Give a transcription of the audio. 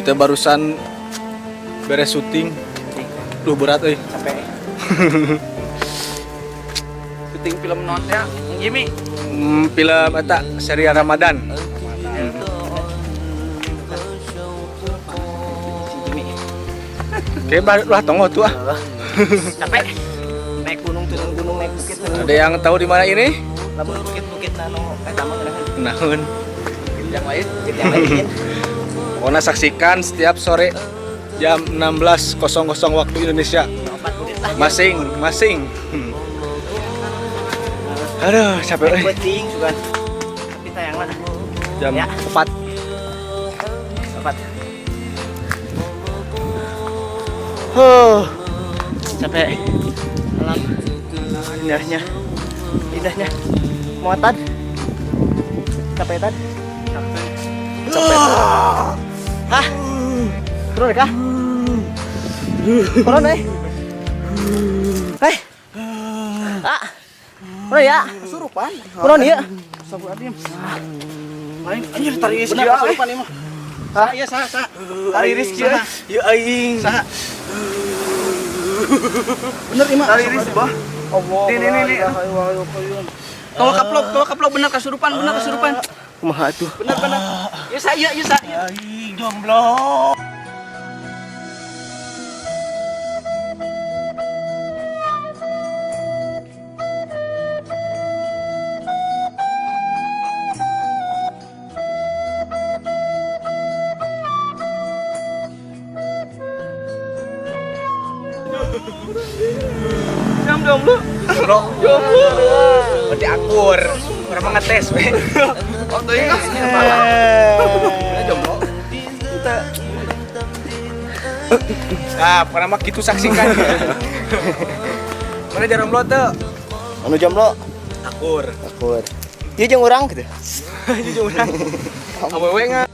Kita barusan beres syuting. Duh, berat euy. Capek. Syuting film non ya, Jimmy. Film eta serial Ramadan. Si Jimmy. Oke, lah tonggo tuh ah. Capek. Naik gunung, turun gunung, naik bukit, turun. Ada yang tahu di mana ini? Lamun bukit-bukit nano eta mah ngeunaheun. Naon? Yang lain. Bukit yang lain. Pokoknya saksikan setiap sore jam 16.00 waktu Indonesia. 4 bukit lah. Masing-masing. Aduh, capek euy. Penting juga. Tapi tayang lah. Jam Ya. 4. 4. Huh. Capek. Alam indahnya. Indahnya. Muatan. Capek tan? Capek. Capek. Hah? Turun kah? Turun eh. Hei. Ah. Turun ya. Kesurupan. Turun ya. Astagfirullahaladzim. Lain anjir tari rizki. Bener, Kesurupan ini mah. Hah? Iya, sah, sah. Tari rizki. Ya aing. Sah. Bener ini mah. Tari rizki, bah. Allah. Nih, nih, nih, nih. Tawa kaplok bener kesurupan, bener kesurupan. Kumaha atuh? Bener, bener. Ya sa, iya, iya, sa. Iya. Aing jomblo. Jam jomblo. Jomblo. Jomblo. Berarti akur. Urang mah ngetes we. Oh, tuh ini. Jomblo. Ah, pernah mah gitu saksikan. Mana jomblo tuh? Anu jomblo? Akur. Akur. Ieu jeung urang gitu. Ieu jeung urang. Awewe nggak?